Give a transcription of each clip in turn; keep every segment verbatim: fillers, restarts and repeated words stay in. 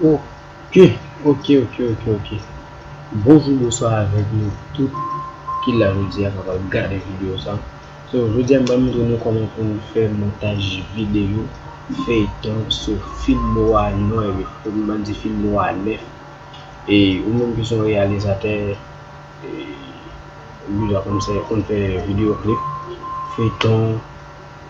Ok, ok, ok, ok, ok. Bonjou, bonswa avèk nou tout ki la jodi a k ap gade videyo sa. So, jodi a m pral montre nou kòman pou n fè montaj videyo feyton sou fim Mo a nèf. Fòk m di fim Mo a nèf. E ou menm ki se yon reyalizatè, e ou deja konn fè, konn fè videyo klip, feyton,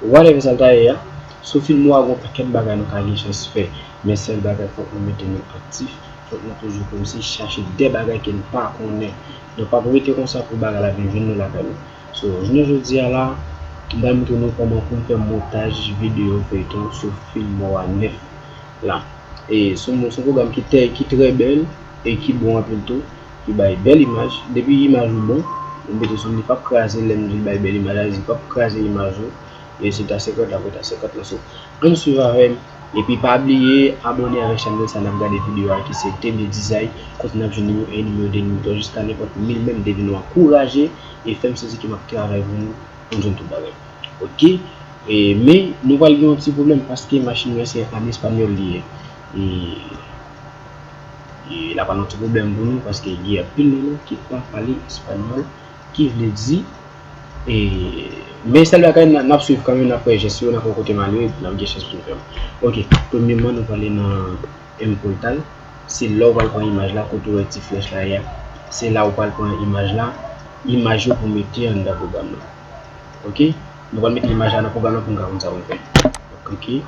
whatever sa l ta ye a. Sou fim Mo a gen yon pakèt bagay nou ka gen chans fè. Men sèl bagay, fòk nou mete nou aktif. Fòk nou toujou kòmsi chache de bagay ke n pa konnen. Nou p ap rete konsa pou bagay la vin jwenn nou lakay nou. So, jounen jodi a la, m pral montre nou kòman pou n fè montaj videyo feyton sou fim Mo a nèf la. E se yon, se yon pwogram ki trè, ki trè bèl e ki bon anpil tou, ki bay bèl imaj. Depi imaj ou bon, ou mete sou li, li p ap kraze. Lè m di l bay bèl imaj la, li p ap kraze imaj ou. E si l ta senkant la, pou ta senkant la. So, ann swiv avè m. Epi pa bliye abòne avèk chanèl sa n ap gade videyo a ki se T B Design, kote n ap jwenn nimewo en, nimewo de, nimewo twa, jiska nenpòt mil menm depi nou ankouraje e fè m santi ke m ap travay pou nou, pou n jwenn tout bagay. Ok? E, men, nou pral gen yon ti pwoblèm paske machin mwen se an espanyòl li ye. E, e l ap pral yon ti pwoblèm pou nou paske gen anpil nan nou ki pa pale espanyòl, ki vle di, e, men sèl bagay, n, n ap swiv kanmenm, n ap wè jès yo, n ap wè kote m ale, epi n ap gen chans pou n fè l. Ok, premyèman, nou prale nan M Portal. Se la ou pral pran imaj la, kote ou wè ti flèch la ye a. Se la ou pral pran imaj la, imaj yo pou mete anndan pwogram nan. Ok? Nou pral mete imaj la nan pwogram nan pou n ka konn sa pou n fè. Ou klike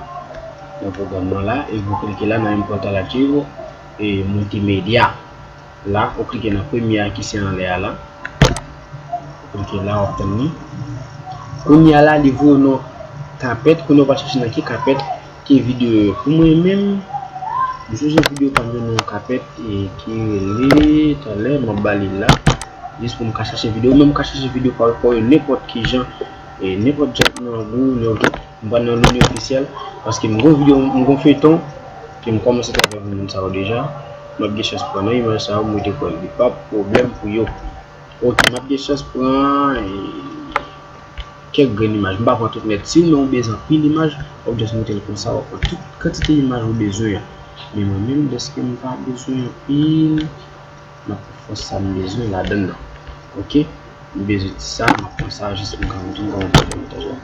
nan pwogram nan la, e ou klike la nan M Portal Archivo, e Multimedia. La, ou klike nan premye a ki se anlè a la. Ou klike la, w ap tann li. Kounye a la, li voye w nan kapèt, kounye a w pral chache nan ki kapèt, ki videyo yo. Pou mwen menm, m sonje videyo pa m yo nan yon kapèt, e ki rele, talè, m ap ba li la. Jis pou m ka chache videyo, men m ka chache videyo pa, pa yo nenpòt ki jan, e nenpòt jan nan gou, nan M pral nan Loni Ofisyèl, paske m gon videyo, m gon feyton ke m kòmanse travay pou moun sa yo deja. M ap gen chans pran nan imaj sa yo, m rete kwè li pa pwoblèm pou yo. Ok, m ap gen chans pran, e, kèk grenn imaj. M pa pran tout nèt. Si w menm ou bezwen anpil imaj, w ap just moute l konsa, w ap pran tout kantite imaj ou bezwen an. Men mwen menm, dèske m pa bezwen anpil, m ap pran fòs sa m bezwen ladann nan. Ok? M bezwen ti sa, m ap pran sa jis pou m ka montre nou kòman pou fè montaj la.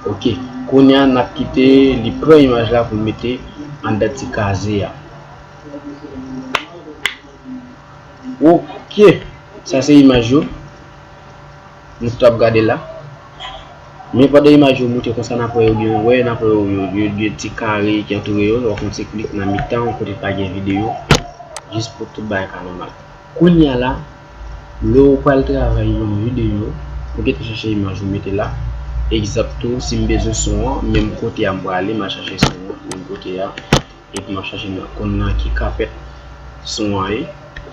Ok, kounye a n ap kite li pran imaj la pou l mete anndan ti kaze a. Ok, sa se imaj yo. Nou tout ap gade la. Men pandan imaj yo moute konsa, n ap wè yo gen, wè, n ap wè yo, yo, yo gen ti kare ki antoure yo. W ap fè yon ti klik nan mitan, yon kote pa gen videyo, jis pou tout bagay ka nòmal. Kounye a la, lè w pral travay yon videyo, ou gentan chache imaj ou mete la. Egzanp tou, si m bezwen son an, menm kote a m prale, m al chache son an, menm kote a. Epi m ap chache nan, konn nan ki kapèt son an ye.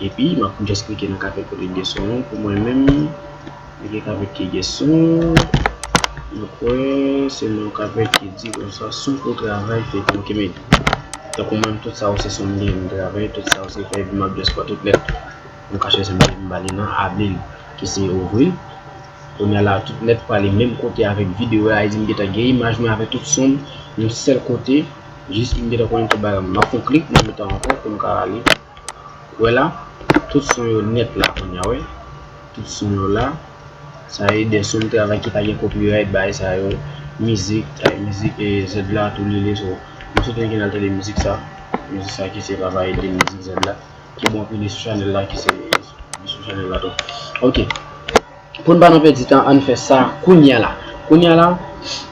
Epi m ap just klike nan kapèt kote gen son an. Pou mwen menm, li gen kapèt ki gen son. M kwè se nan kapèt ki di konsa, son pou travay feyton. Ok, men tankou mwen, tout sa yo se son m gen, m travay, tout sa yo se fè, epi m ap just pran tout lèt. M ka chèche m ba li nan avril, ki se ouvri. Kounye a la, tout nèt prale menm kote avèk videyo a, e di m gentan gen imaj mwen avèk tout son m, yon sèl kote, jis m gentan konnen tout bagay. M ap fè yon klik nan mitan ankò pou m ka ale. Wè la, tout son yo nèt la kounye a, wè. Tout son yo la. Sa e de son m travay ki pa gen copyright, bagay sa yo. Mizik, ay, mizik, e, zèd la, tou li li, so. M swete gen al tande mizik sa. Mizik sa ki se Papa Eden, mizik zèd la. Ki bon pou li sou chanèl la, ki se li sou chanèl la tou. Ok. Pou n pa nan pèdi tan, ann fè sa kounye a la. Kounye a la,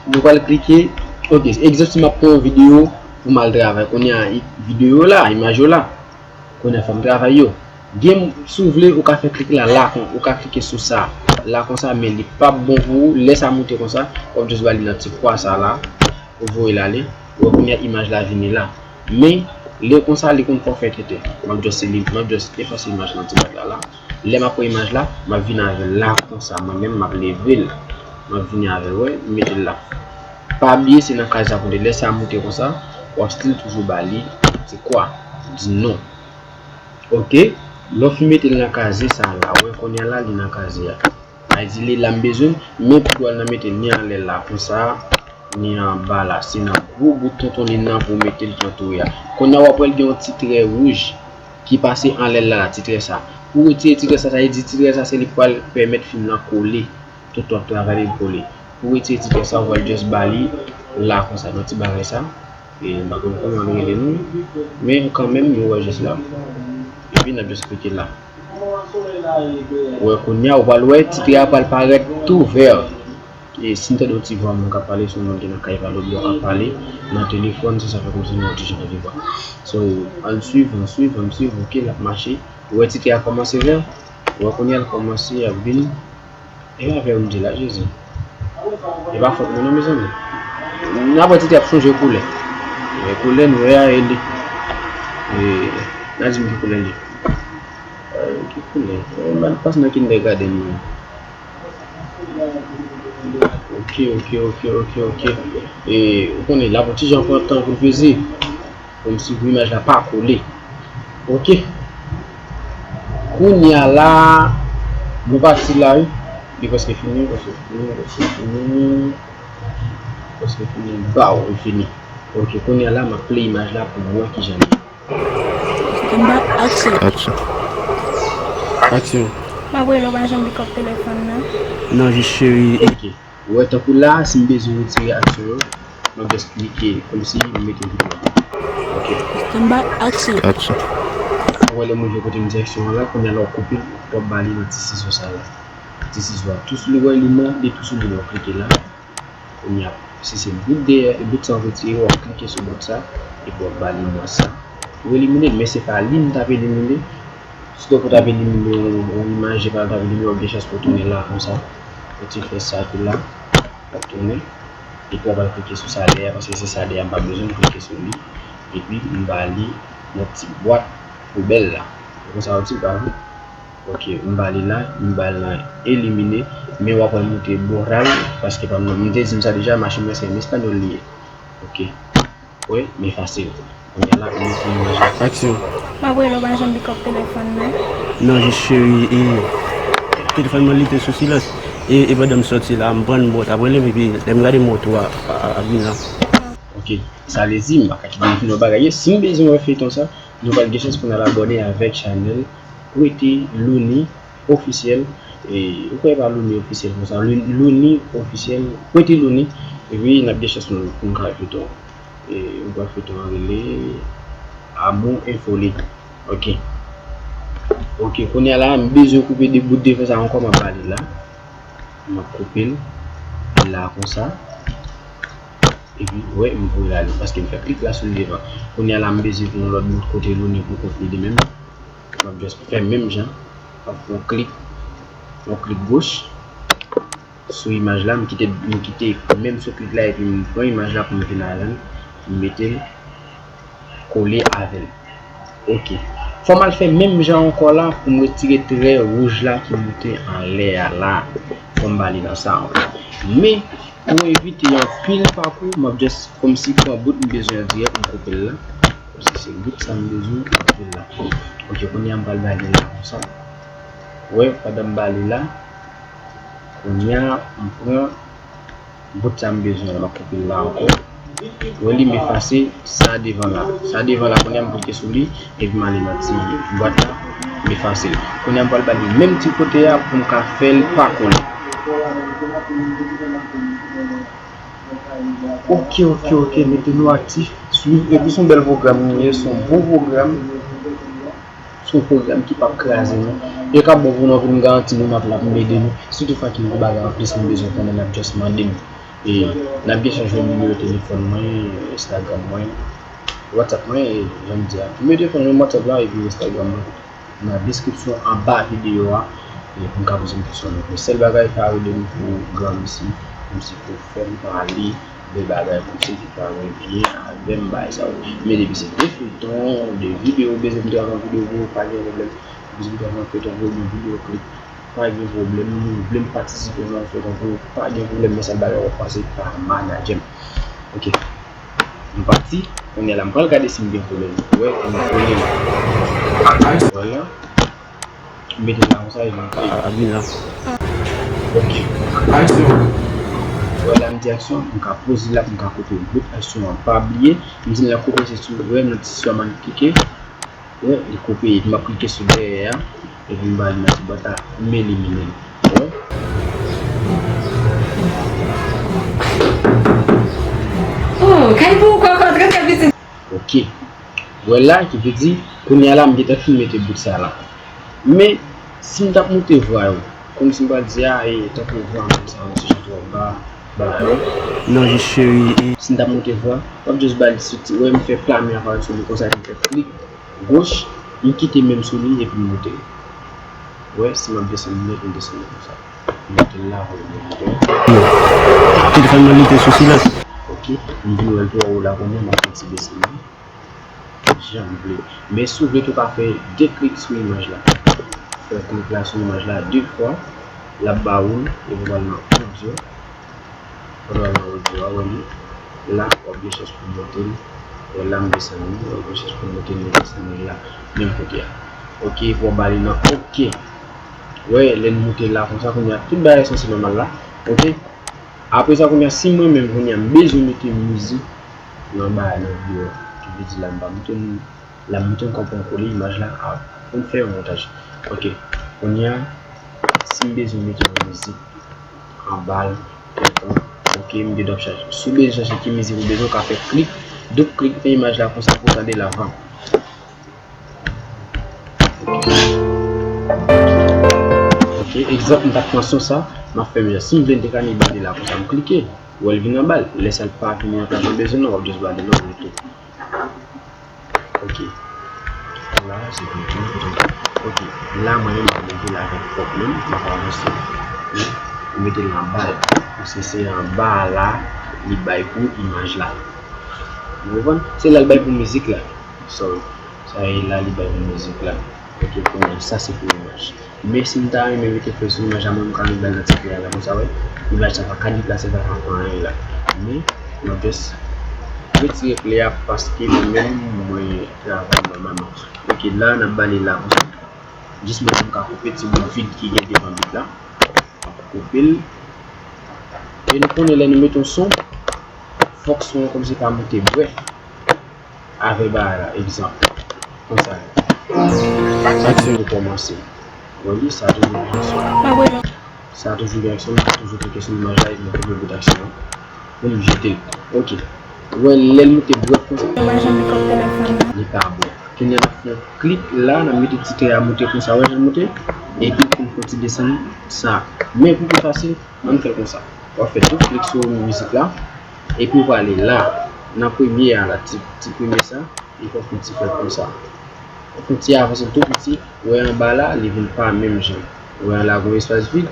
nou pral klike. Ok, egzanp, si m ap pran yon videyo pou m al travay. Kounye a, i- videyo la, imaj yo la. Kounye a, fò m travay yo. Gen, si w vle, ou ka fè klik la, la, kon, ou ka klike sou sa. La, konsa, men li p ap bon pou ou. Lè sa moute konsa, w ap just ba li nan ti kwa sa la. Ou voye l ale. Ou wè kounye a imaj la vini la. Men, lè konsa, li konn fè w fè tenten. M ap just li, m ap just efase imaj lan ti bat la la. Lè m ap pran imaj la, m ap vin avè l la konsa. Mwen menm, m ap leve l. M ap vini avè l, wè, m mete l la. Pa bliye, se nan kaz sa pou l te. Lè sa moute konsa, w ap still toujou ba li ti kwa. Di non. Ok. Lè w fin mete l nan kaze sa la, wè kounye a la, li nan kaze a. Sa vle di li la m bezwen, men pou dwal nan mete ni anlè la konsa, ni anba la, se nan gwo bout tonton lin nan pou w mete l pou antoure a. Kounye a w ap wè l gen yon ti trè wouj ki pase anlè l la, ti trè sa. Pou w retire ti trè sa, sa vle di ti trè sa se li k pral pèmèt fim nan kole. Tout w ap travay li kole. Pou w retire ti trè sa, w pral just ba li la konsa, nan ti bagay sa. E m pa konn kòman nou rele nou, men kanmenm nou wè jès la. Epi n ap just klike la. Ou wè kounye a, ou pral wè ti trè a pral parèt tou vè. E si n tande yon ti vwa moun k ap pale, se yon moun ki nan kay pa l oubyen w ap pale nan telefòn, se sa fè kòmsi nou wè ti jan de vwa. So, ann swiv, ann swiv, ann swiv, ok, l ap mache. Ou wè ti trè a kòmanse vè, ou wè kounye a l kòmanse ap vin. E pa vè m di la, Jezi. E pa fòt mwen non, mezanmi. N ap wè ti trè ap chanje koulè. E koulè n wè a, e li. E, n a di m ki koulè l ye. E, ki koulè? E, m al pase nan Kindergarten mwen. Ok, ok, ok, ok, ok. E, ou konnen, l ap yon ti jan pran tan pou l peze. Kòmsi pou imaj la pa kole. Ok. Kounye a la, nou pati la, wi. Li prèske fini, prèske fini, prèske fini. Prèske fini. Baw, li fini. Ok, kounye a la, m ap play imaj la pou m wè kijan li ye. Stand by, action. Action. Action. M ap rele w pa janm pikòp telefòn nan. Non, jis cheri. Ok. Ou wè tankou la, si m bezwen retire aksyon an, m ap just klike kòmsi m mete videyo an. Ok. Stand by, action. Action. Ou wè lè m rive kote m di aksyon an la, kounye a la w koupe l, w ap ba li nan ti sizo sa la. Ti sizo a. Tou sou li, ou wè li nan, li tou sou li, w ap klike la. Kounye a, si se bout dèyè, bout sa w retire, w ap klike sou bout sa, epi w ap ba li nan sa. Ou elimine l, men se pa li m t ap elimine. Sitou w t ap elimine yon, yon imaj, epi w t ap elimine, w ap gen chans pou w tounen la konsa. Ou ti fè sa tou la, w ap tounen. Epi w ap al klike sou sa dèyè, paske se sa dèyè m pa bezwen, m klike sou li. Epi m ba li nan ti bwat poubèl la. Se konsa w di, pa vre? Ok, m ba li la, m ba l nan elimine, men w ap wè l moute borral, paske pa m nan, m te di m sa deja, machin mwen se an espanyòl li ye. Ok. Wi, m efase l. Kounye a la, m mete imaj la. Aksyon. M ap rele w pa janm pikòp telefòn nan. Non, jis cheri, e, telefòn mwen li te sou silans. E, e pandan m sòti la, m pran moto, ap rele m, epi lè m gade moto a, a, a, ap vin la. Ok, sa vle di, m pa ka kite m fin yon bagay. Si m bezwen wè feyton sa, nou pral gen chans pou n al abòne avèk chanèl Pretty Looney Officiel. E, ou kwè pa Looney Officiel konsa, Lou-, Looney Officiel, Pretty Looney. Epi, n ap gen chans nou, pou n ka wè feyton. E, m kwè feyton an rele Amour et Folie. Ok. Ok, kounye a la, m bezwen koupe de bout devan sa ankò, m ap ba li la. M ap koupe l la konsa. Epi, wè, m voye l ale, paske m fè klik la sou l devan. Kounye a la, m bezwen pou yon lòt bout kote Looney pou kont li de menm. M ap just fè menm jan. M ap fè yon klik, yon klik goch sou imaj la, m kite, m kite menm sou klik la, epi m pran imaj la pou m vin avè l, m mete l kole avè l. Ok. Fò m al fè menm jan ankò la pou m retire trè wouj la ki moute anlè a la. Fò m ba li nan sa ankò. Men, pou evite yon pil pakou, m ap just kòmsi pran bout m bezwen an dirèk, m koupe l la. Kòmsi se bout sa m bezwen, m koupe l la. Ok, kounye a m pral ba li la konsa. Wè, pandan m ba li la, kounye a m pran bout sa m bezwen an, m ap koupe l la ankò. Wè li, m efase sa devan la. Sa devan la, kounye a m klike sou li, epi m ale nan ti bwat la, m efase l. Kounye a m pral ba li menm ti kote a pou m ka fè l pa kole. Ok, ok, ok, mete nou aktif, swiv, epi se yon bèl pwogram li ye, se yon bon pwogram. Se yon pwogram ki p ap kraze nou. E k ap bon pou nou, pou nou garanti nou m ap la pou m ede nou. Si toutfwa gen yon bagay anplis nou bezwen konnen, n ap just mande m. E n ap gen chans jwenn nimewo telefòn mwen, Instagram mwen, WhatsApp mwen, e jan m di a. Nimewo telefòn mwen, WhatsApp la, epi Instagram mwen. Nan deskripsyon anba videyo a, e pou n ka poze m kesyon nou. Men sèl bagay, pa rele m pou granmesi, kòmsi pou fè m pale de bagay pou m sezi pa gen byen avè m bagay sa yo. Men depi se de feyton, de videyo, bezwen m travay yon videyo pou ou, pa gen pwoblèm. Bezwen m travay yon feyton pou ou, yon videyo klip, pa gen pwoblèm. Ou vle m patisipe nan yon feyton pou ou, pa gen pwoblèm. Men sèl bagay w ap pase pa manadjè m. Ok. M pati, kounye a la m pral gade si m gen pwoblèm. Wè, m konnen. Vwala. M mete la konsa, e m antre. A, a, vin la. Ok. Aksyon. Wè la m di aksyon, m ka poze la pou m ka koupe bout aksyon an. Pa bliye, m di lè koupe se sou wè nan ti swa m al klike. Wè, li koupe, epi m ap klike sou dèyè a, epi m ba li nan ti bwat la, m elimine l. Wè. Oh, kay pou ou kòkòt, rete piti. Ok. Wè la, ki vle di, kounye a la, m gentan fin mete bout sa la. Men, si m t ap moute vwa yo, kòmsi m pral di, a, e, tankou vwa m sa, yon ti jan twò ba, ba yo. Non, jis cheri, e. Si m t ap moute vwa, w ap jis ba li sou ti, wè, m fè pla men aparèt sou li konsa, epi m fè klik goch, m kite men m sou li, epi m moute. Wè, si m ap desann li, m desann li konsa. Monte la, voye monte. Telefòn mwen li te sou silans. Ok, m vin wè l twò wo la kounye a, m ap fè ti bese li. Jan m vle. Men si w vle tou, w ka fè de klik sou imaj la. Fè klik la sou imaj la de fwa, l ap ba ou l, epi w al nan odyo. Ou al nan odyo a, wè li. La, w ap gen chans pou w monte l. Wè la, m desann li, w ap gen chans pou w monte l, m desann li la. Menm kote a. Ok, epi w ba li nan ok. Wè, lè n moute la konsa, kounye a, tout bagay sanse nòmal la. Ok. Apre sa, kounye a, si mwen menm, kounye a, m bezwen mete mizik nan bagay nan videyo a, ki vle di la, m pa moute l, la, m moute l konprann kole imaj la, a, pou m fè yon montaj. Ok. Kounye a, si m bezwen mete yon mizik anba l, kèlkonk, ok, m gen dwa chache. Si w bezwen chache ki mizik ou bezwen, w ka fè klik, doub klik nan imaj la konsa pou w tande l avan. Ok, egzanp, m t ap pran son sa, m ap fè m jan. Si m vle, m te ka ni bale la konsa, m klike. Ou wè l vin anba l. Lè sa l pa vini nan plas mwen bezwen nan, w ap jis bale nan ou tou. Ok. La, se pou tou. Ok. La, mwen menm, m ap leve l avèk fòk menm, m ap avanse. Ou mete l anba l. Paske se anba a la, li bay pou imaj la. Ou konprann? Se la l bay pou mizik la. Sorry. Sa e la li bay pou mizik la. Ok, kounye a, sa se pou imaj. Men si m ta renmen mete play sou imaj la, mwen m ka vin ba l nan ti play la konsa, wè. Imaj sa pa ka deplase, pa ka fè anyen la. Men, m ap just retire play a paske mwen menm, mwen travay nòmalman. Ok, la, n ap bale la konsa. Jis mwen m ka koupe ti bout vid ki gen devan bit la. M ap koupe l. E nou konnen lè nou mete yon son, fòk son an kòmsi ka moute. Brèf, avè bagay la, egzanp. Konsa. Aksyon. Rekòmanse. Wè li, sa toujou gen aksyon. Sa toujou gen aksyon, m toujou klike sou imaj la, epi m koupe bout aksyon an. Pou m jete l. Ok. Wè, lè l moute brèf konsa. Li pa bon. Kounye a n ap fè yon klik la, n ap mete ti tè a moute konsa, wè jan l moute. Epi pou n fè ti desann sa. Men pou pi fasil, ann fè l konsa. W ap fè doub klik sou mizik la. Epi w prale la, nan premye a la, ti, ti premye sa, epi w ap fè ti fè l konsa. W ap fè ti avanse l tou piti, wè anba la, li vin pa menm jan. Wè an la gon espas vid,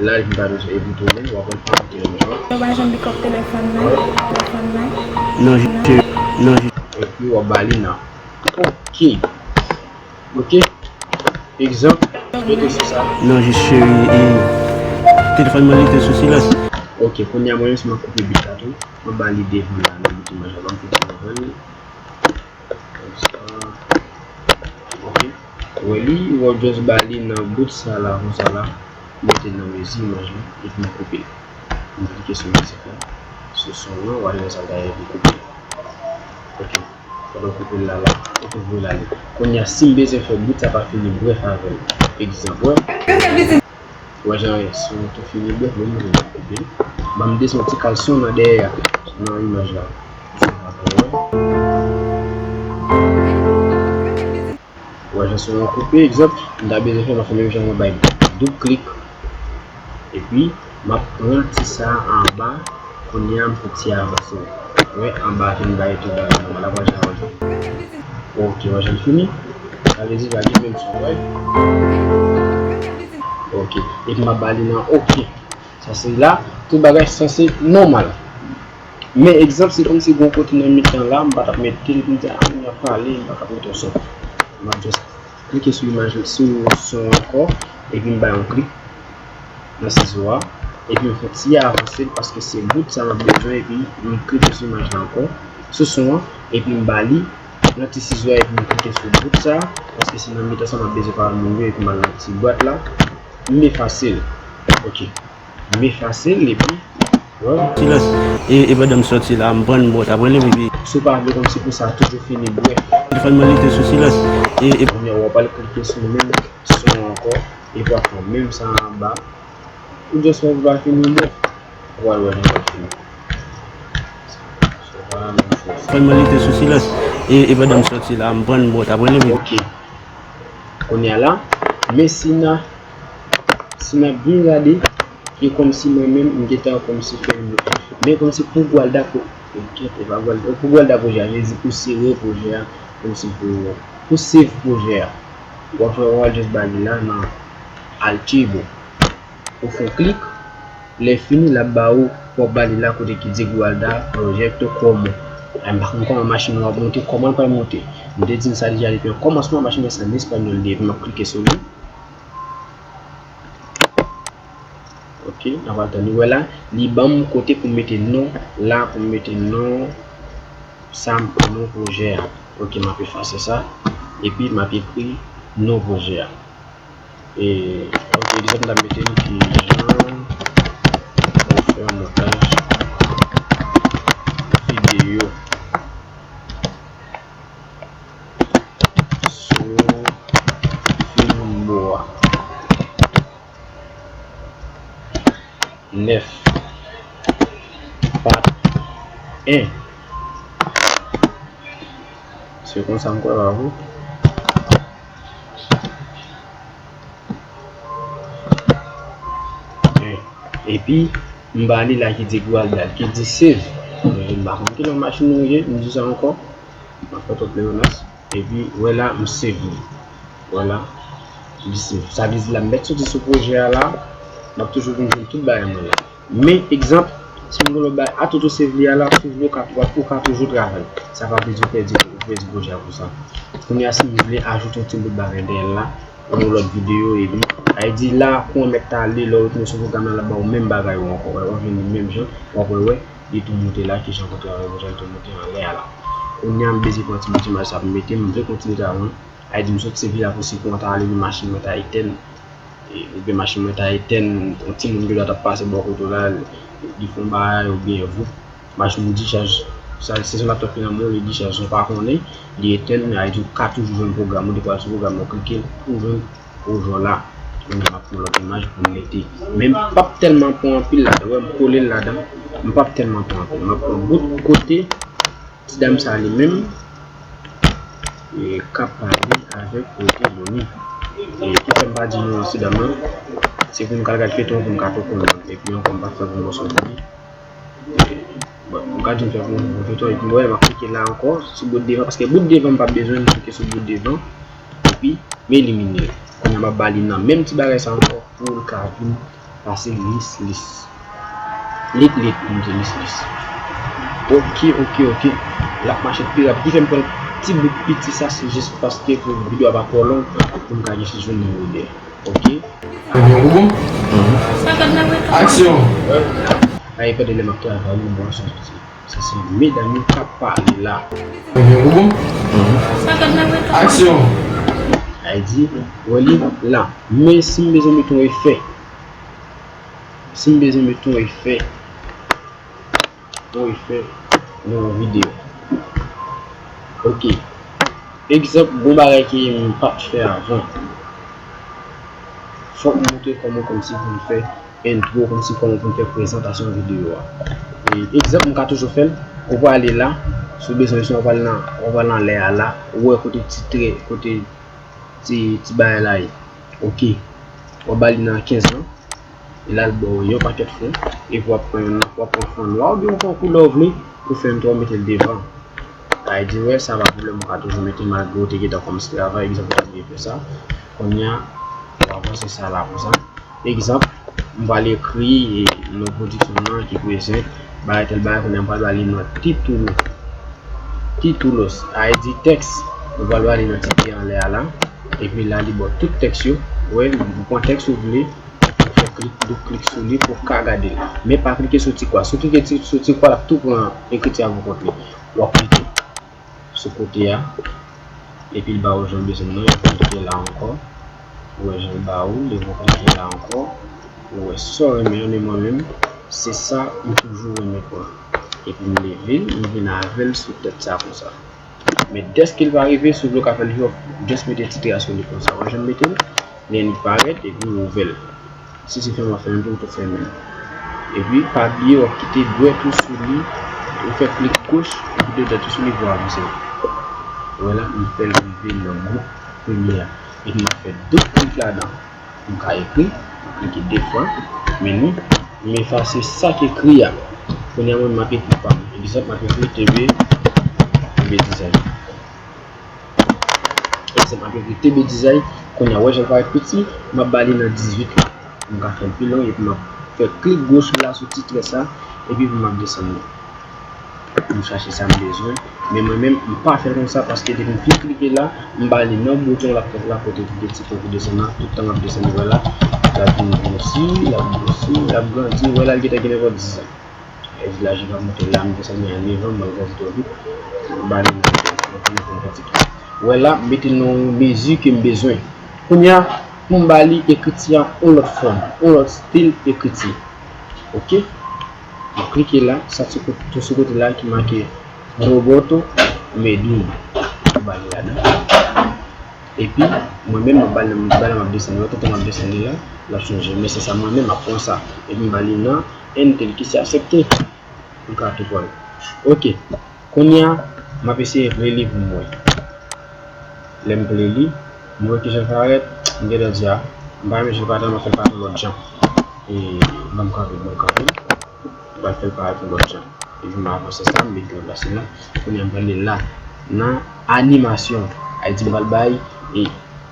la li vin pa menm jan, epi tounen, w ap wè l pa moute menm jan. Yo pa janm pikòp telefòn nan, telefòn nan. Non, je, non, je. Epi w ap ba li nan. Ok. Ok. Egzanp, mete sou sa. Non, je cheri, e, telefòn mwen li te sou silans. Ok, kounye a mwen menm si m ap koupe bit la tou, mwen ba li devan la, nan bout imaj la, ban m fè ti devan li. Konsa. Ok. Wè li, w ap just ba li nan bout sa la, konsa la, mete nan mezi imaj la, epi m koupe. M klike sou mizik la, sou son an, w a jwenn sa dayè epi koupe. Ok. Pandan w koupe l la, la, ou tou voye l ale. Kounye a, si m bezwen fè bout sa pa fini brèf avè l. Egzanp, wè. Wè jan son an tou fini brèf, men m vin koupe. Ban m desann yon ti kal son nan dèyè a, nan imaj la. Wè jan son an koupe, egzanp, m ta bezwen fè, m ap fè menm jan mwen bay doub klik. Epi, m ap pran ti sa a anba, kounye a m fè ti avanse. Wè, anba a vin bay tou bagay nòmal, wè jan, wè jan. Ok, wè jan l fini. Sa vle di, pa gen menm son, wè. Ok, epi m ap ba li nan ok. Sa se la, tout bagay sanse nòmal. Men egzanp, se kòmsi gon kote nan mitan la, m pa t ap mete l, m di, a, moun ap pale, m pa t ap mete yon son. M ap just klike sou imaj, sou son ankò, epi m bay yon klik nan sizo a, epi m fè ti avanse l paske se bout sa m ap bezwen, epi m klike sou imaj la ankò, sou son an, epi m ba li nan ti sizo a, epi m klike sou bout sa, paske se nan mitan sa m ap bezwen pa moun yo, epi m al nan ti bwat la, m efase l. Ok. M efase l, epi Silans. E, e pandan m sòti la, m pran m bwè, apre li, epi. Si w pa vle kòmsi pou sa toujou fini bwè. Telefòn mwen li te sou silans. E, e. Kounye a, w ap al klike sou menm son an ankò, epi w ap pran menm sa anba. Ou just wè pou l pa fini bwè. Ou pral wè li pral fini. Se pa menm choz. Telefòn mwen li te sou silans. E, e pandan m sòti la, m pran m bwè, apre li, epi. Ok. Kounye a la, men si n a, si n a byen gade, e kòmsi mwen menm, m gentan kòmsi fè yon. Men kòmsi pou Gualda, pou, kèt, e pa Gualda, pou Gualda pwojè a, vle di pou sere pwojè a, kòmsi pou, pou save pwojè a. W ap fè, w ap just ba li la nan Archivo. Ou fè klik, lè fini, l ap ba ou, w ap ba li la kote ki di Gualda Project Como. Ay, m pa konn kòman machin nan ap monte, kòman l pral monte. M te di n sa deja depi nan kòmansman, machin nan se an espanyòl li ye, epi m ap klike sou li. Ok, n ap atann. Ou wè la, li ban m kote pou m mete non la, pou m mete non sa, non pwojè a. Ok, m ap efase sa. Epi m ap ekri non pwojè a. E, ok, egzanp, m ta mete m kijan pou fè montaj videyo sou Filmora nèf, part en. Se konsa m kwè pa vre. Epi, m ba li la ki di Gualda, ki di save. M pa konn ki lòt machin nou ye, m di sa ankò. M ap fè twòp leyonas. Epi, wè la, m save li. Vwala. Li save. Sa vle di la, m mèt soti sou pwojè a la, m ap toujou vin jwenn tout bagay mwen la. Men, egzanp, si m gen lòt bagay, a tout ou save li a la, save li ou ka, ou ka toujou travay. Sa pa vle di ou pèdi, ou pèdi pwojè a pou sa. Kounye a, si m vle ajoute yon ti bout bagay dèyè l la, yon lòt videyo, epi, sa vle di la, kou an mèt ale, lè w retounen sou pwogram nan, l ap ba w menm bagay ou ankò. W ap vin li menm jan, w ap wè, wè, li tou moute la, kijan pou travay pwojè a, li tou moute anlè a la. Kounye a, m bezwen pran ti bout imaj sa pou m mete, m vle kontinye travay. Ay di m sot save la pou si kou an ta ale, machin mwen ta etèn. E, oubyen machin mwen ta etèn, yon timoun gen dwa t ap pase bò kote w la, li fè yon bagay, oubyen voup, machin ou dichaj, sa, se yon laptòp ki nan men w, li dichaj san w pa konnen, li etèn, ay di w ka toujou jwenn pwogram ou, depi w al sou pwogram nan, w klike l, ou jwenn pwojè w la. Kounye a m ap pran lòt imaj pou m mete. Men m p ap tèlman pran anpil ladan, wè m kole l ladan, m p ap tèlman pran anpil. M ap pran bout kote, ti dam sa li menm, e, k ap pale avèk Oteloni. E ki fè m pa di non an ti dam nan, se pou m ka al gad feyton pou m ka tou konn li. Epi ankò m pa t fè bon mòso pou li. E, bon, m ka di m fè bon, bon feyton, epi m wè m ap klike la ankò, sou bout devan, paske bout devan m pa bezwen, m klike sou bout devan, epi m elimine l. Kounye a m ap ba li nan menm ti bagay sa ankò pou l ka vin pase lis, lis. Lit, lit, m di lis, lis. Ok, ok, ok. L ap mache pi rapid. Ki fè m pran ti bout piti sa, se jis paske pou videyo a pa twò long, pou m ka jis jwenn yon ide. Ok? Ebyen, ou bon? Aksyon! Ay, pandan lè m ap travay, m bwè yon ti. Se, se medam yo k ap pale la. Ebyen, ou bon? Aksyon! Ay di, wè li la. Men si m bezwen mete yon efè, si m bezwen mete yon efè, yon efè nan yon videyo. Ok. Egzanp, gon bagay ke m pa t fè avan. Fòk m montre kòman kòmsi pou m fè entwo, kòmsi kòman pou m fè prezantasyon videyo a. E, egzanp, m ka toujou fè l, ou prale la, si w bezwen, si w prale nan, ou prale anlè a la, ou wè kote ti trè, kote ti, ti bagay la ye. Ok. W ap ba li nan kenz lan. E la, l ba w yon pakèt fon. Epi w ap pran youn nan, w ap pran fon nwa oubyen w pran koulè w vle pou fè entwo, w mete l devan. Sa vle di, wè, sa pa pwoblèm, ou ka toujou mete malgre w te gentan kòmanse travay, egzanp, w te fè sa. Kounye a, w avanse sa la konsa. Egzanp, m pral ekri, e, non pwodiksyon nan ki prezan, bagay tèl bagay, kounye a m pral ba li non Titulo. Titulos, sa vle di tèks, m pral ba li nan ti pye anlè a la. Epi la, li ba w tout tèks yo. Wè, ou pran tèks ou vle, ou fè klik, doub klik sou li pou w ka gade l. Men pa klike sou ti kwa. Si w klike ti, sou ti kwa, l ap tou pran ekriti a pou kont li. W ap klike sou kote a, epi l ba ou jan w bezwen l nan, epi w klike la ankò, ou wè jan l ba ou, epi w klike la ankò, ou wè sa w renmen an, men mwen menm, Se sa m toujou renmen pran. Epi m leve l, m vin avè l sou tèt sa konsa. Men dèske l pa rive, si w vle w ka fè l jwe, just mete ti tras sou li konsa. Wè jan m mete l, lè li parèt, epi w ouvè l. Si se fèmen w ap fèmen tou, ou tou fèmen l. Epi pa bliye w ap kite dwèt ou sou li, ou fè klik goch, ou kite dwèt ou sou li pou avanse. Wè la, m fè l rive nan gwoup premye a. Epi m ap fè doub klik ladan. M ka ekri, m klike de fwa, men nou, m efase sa k ekri a. Kounye a mwen, m ap ekri pa m. Egzanp, m ap ekri T B, T B Design. Egzanp, m ap ekri T B Design. Kounye a, wè jan l parèt piti, m ap ba li nan dizuit la. M ka fè l pi long, epi m ap fè klik gwo sou la, sou ti tret sa, epi pou m ap desann li. M chache sa m bezwen. Men mwen menm, m pa fè l konsa paske depi m fin klike la, m ba li nan bouton l ap fè la kote ki gen ti pwen pou desann la, tout tan m ap desann, wè la, l ap vin gwosi, l ap gwosi, l ap grandi, wè la, l gentan gen nenpòt dis zan. Laj li ap monte la, m desann li a nèf an, m al grandi twò vit, m ba li nan, nan, nan, nan, nan, wè la, m mete l nan yon mezi ke m bezwen. Kounye a, pou m ba li ekriti a yon lòt fòm, yon lòt estil ekriti. Oke? M klike la, sa sou kote, tou sou kote la ki make Roberto Medun. M ba li ladan. Epi, mwen menm, m ap ba li, m ba li, m ap desann li, tout tan m ap desann li la, l ap chanje. Men se sa, mwen menm, m ap pran sa. Epi m ba li nan entel ki se aksepte. M ka tou pran l. Oke. Kounye a, m ap eseye reli pou m wè. Lè m reli, m wè kijan l parèt, m gentan di a, m pa renmen jan l parèt la, m ap fè l parèt yon lòt jan. E, ban m kanpe, ban m kanpe. M pral fè l parèt yon lòt jan. Epi m avanse sa, m mete l nan plas li la. Kounye a, m pral li la, nan animasyon. Sa vle di m pral bay, e,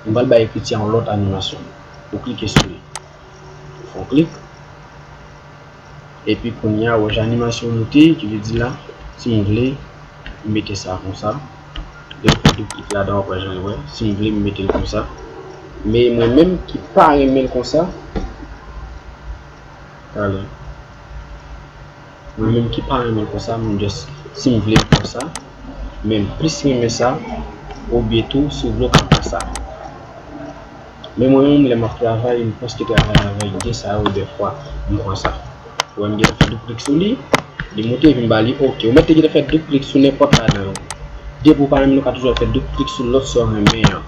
m pral bay ekriti a yon lòt animasyon. Ou klike sou li. Ou fè yon klik. Epi kounye a, ou wè jan animasyon moute, ki vle di la, si m vle, m mete sa konsa. Lè m fè doub klik ladan, w ap wè jan l wè. Si m vle, m mete l konsa. Men mwen menm ki pa renmen l konsa, talè. Mwen menm ki pa renmen l konsa, m just, si m vle l konsa, men m plis renmen sa, oubyen tou, si w vle w ka pran sa. Men mwen menm, lè m ap travay, m prèske travay avèk de sa yo, dèfwa, m pran sa. Ou wè m gentan fè doub klik sou li, li moute, epi m ba li oke. Ou mèt te gentan fè doub klik sou nenpòt ladan yo. Depi w pa renmen l, ou ka toujou fè doub klik sou lòt sa w renmen an.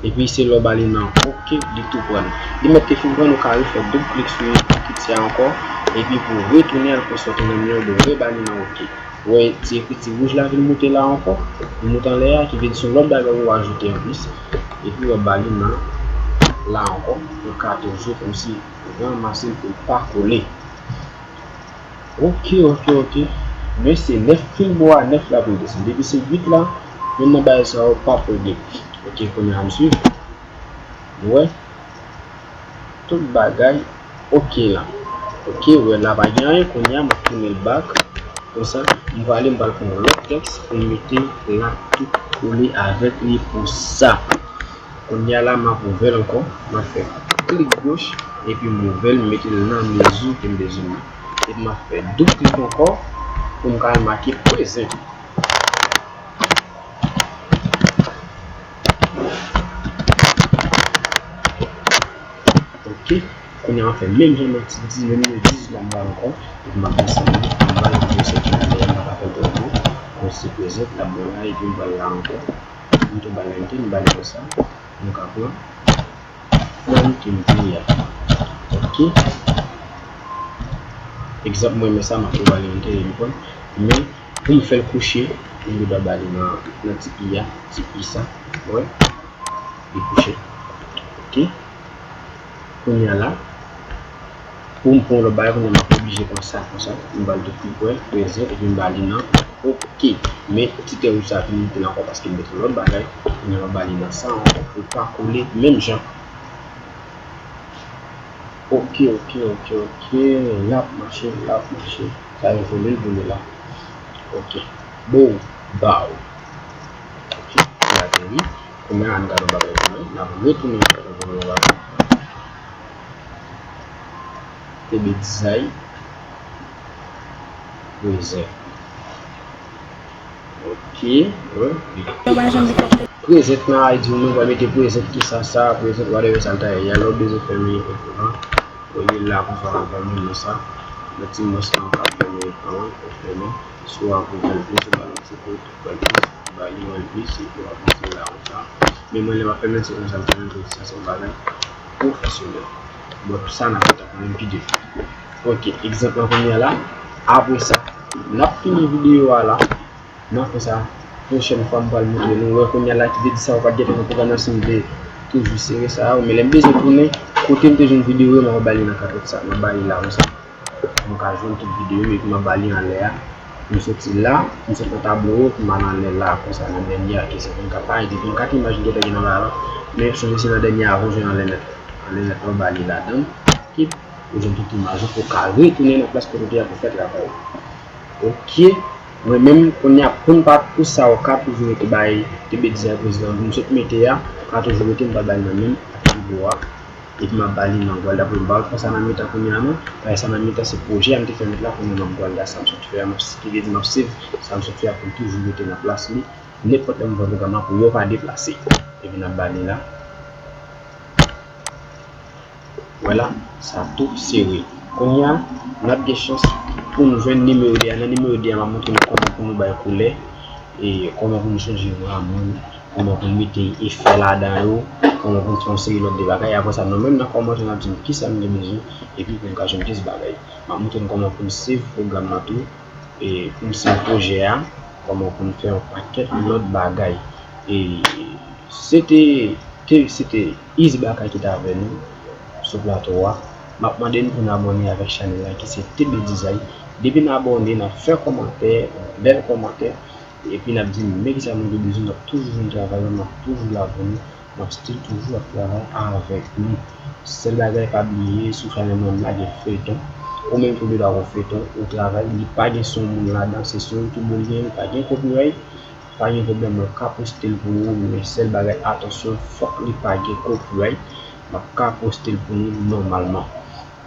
Epi se lè w ba li nan oke, li tou pran. Li mèt te fin pran, ou ka refè doub klik sou ekriti a ankò, epi pou retounen al pran sa w te renmen an, ou dwe reba li nan oke. Ou wè ti ekriti wouj la vin moute la ankò, li moute anlè a, ki vle di se yon lòt bagay ou ajoute anplis. Epi w ap ba li nan la ankò, ou ka toujou kòmsi ranmase l pou l pa kole. Oke, oke, oke. Men se nèf, fil bò a nèf la pou l desann. Depi se uit la, youn nan bagay sa yo p ap regle. Oke, kounye a m swiv. Nou wè? Tout bagay oke la. Oke, wè la pa gen anyen, kounye a m ap tounen l back. Konsa, m prale, m pral pran yon lòt tèks pou m mete la tou kole avèk li pou sa. Kounye a la, m ap ouvè l ankò, m ap fè klik goch, epi m ouvè l, m mete l nan mezi ke m bezwen nan. Epi m ap fè doub klik ankò pou m ka al make prezent. Oke. Kounye a, m ap fè menm jan nan ti di, menm jan di la m ba l ankò. Epi m ap desann li, m ba l pou se ki la dèyè, m pa ka fè l twò gwo. Yon ti prezent la, bon la, epi m ba l la ankò. M tou ba l enter, m ba l konsa. M ka pran fòm ke m vle a. Oke. Egzanp, mwen renmen sa, m ap tou ba l enter, li pran. Men, pou m fè l kouche, m gendwa ba li nan, nan ti i a, ti i sa. Wè. Li kouche. Oke. Kounye a la, pou m pran lòt bagay, kounye a m ap oblije pran sa konsa. M ba l doub klik, wè, prezan, epi m ba li nan oke. Men, ti tè wouj sa vin moute la ankò paske m mete lòt bagay. Kounye a m ap ba li nan sa ankò pou l pa kole menm jan. Oke, oke, oke, oke. L ap mache, l ap mache. Sa yo vole, l vole la. Oke. Bow, bow. Oke, l ateri. Kounye a, ann gade yon bagay pou mwen. N ap retounen ankò pou yon bagay. T B Design. Prezan. Oke, wi. Prezent nan I D ou menm, w a mete prezent ki sa, sa, prezent, whatever sa l ta ye. Lè w bezwen fè yon kouran, ou li la konsa, ou pran moun nan sa. Ti mòs lan pa fèmen ekran an, ou fèmen. Si w ap ouvè l plis, ou ba l yon ti kout, ou ba l plis, ou ba li yon plis, epi w ap retire la konsa. Men mwen, lè m ap fèmen, se konsa m fèmen, paske sa se yon bagay pwofesyonèl. Bon, sa n ap fè tankou menm pi de. Ok, egzanp lan kounye a la. Apre sa, n ap fini videyo a la. Nan fè sa, pwochèn fwa m pral montre nou. Wè kounye a la ki te di sa, ou pa t gentan nan pwogram nan, si m te toujou sere sa, men lè m bezwen tounen, kote m te jwenn videyo yo, m ap ba li nan katwèt sa, m ap ba li la konsa. M ka jwenn tout videyo m epi m ap ba li anlè a. M soti la, m sot nan tablo yo, m al anlè la konsa, nan dènye a, ki se vennkat. Parèy di vennkat imaj m gentan gen nan la la, men sonje se nan dènye a ou jwenn anlè nèt. Anlè nèt la, ou ba li ladan. Epi ou jwenn tout imaj ou, pou w ka retounen nan plas kote w te ye a pou fè travay ou. Ok. Mwen menm, kounye a, pou n pa pou sa, ou ka toujou rete bay ti betiz a prezidan m sot mete a, ka toujou rete, m pa ba l nan menm ak pi bo a. Epi m ap ba li nan gwal dapre m pa wè fè sa nan mitan kounye a non. Paske sa nan mitan se pwojè a m te fè met la kounye a m ap gwal da sa m sot fè a, m ap, ki vle di m ap save sa m sot fè a pou l toujou rete nan plas li. Nenpòt lè m ouvè pwogram nan pou yo pa deplase. Epi n ap ba li la. Vwala, sa tou sere. Kounye a, n ap gen chans pou nou jwenn nimewo de a. Nan nimewo de a, m ap montre nou kòman pou nou bay koulè, e kòman pou nou chanje vwa moun, kòman pou nou mete efè ladan yo, kòman pou nou fè yon seri lòt de bagay. Apre sa, nou menm nan kòmantè, n ap di nou kisa nou gen bezwen, epi pou nou ka jwenn plis bagay. M ap montre nou kòman pou nou save pwogram nan tou, e pou nou save pwojè a, kòman pou nou fè yon pakèt lòt bagay. E se te, te, se te Easy Bakay ki t avè nou sou plato a. M ap mande nou pou n abòne avèk chanèl la ki se T B Design. Depi n abòne, n ap fè kòmantè, bèl kòmantè, epi n ap di nou men kisa nou te bezwen, n ap toujou jwenn travay la, n ap toujou la pou nou, n ap still toujou ap travay avèk nou. Sèl bagay, pa bliye, sou chanèl mwen la gen feyton. Ou menm tou bezwen yon feyton, ou travay, li pa gen son moun ladan, se sou YouTube ou li ye, li pa gen copyright. Pa gen pwoblèm, mwen ka poste l pou ou, men sèl bagay, atansyon, fòk li pa gen copyright. M ap ka poste l pou nou nòmalman.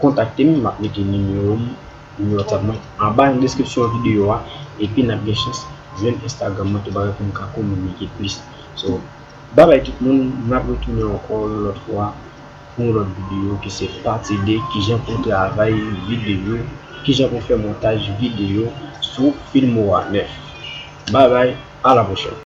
Kontakte m, m ap mete nimewo m, nimewo WhatsApp mwen anba nan deskripsyon videyo a, epi n ap gen chans jwenn Instagram mwen tou, bagay pou n ka kominike plis. So, babay tout moun, n ap retounen ankò yon lòt fwa pou yon lòt videyo ki se pati de kijan pou travay videyo, kijan pou fè montaj videyo sou Filmora nèf. Babay, a la pwochèn.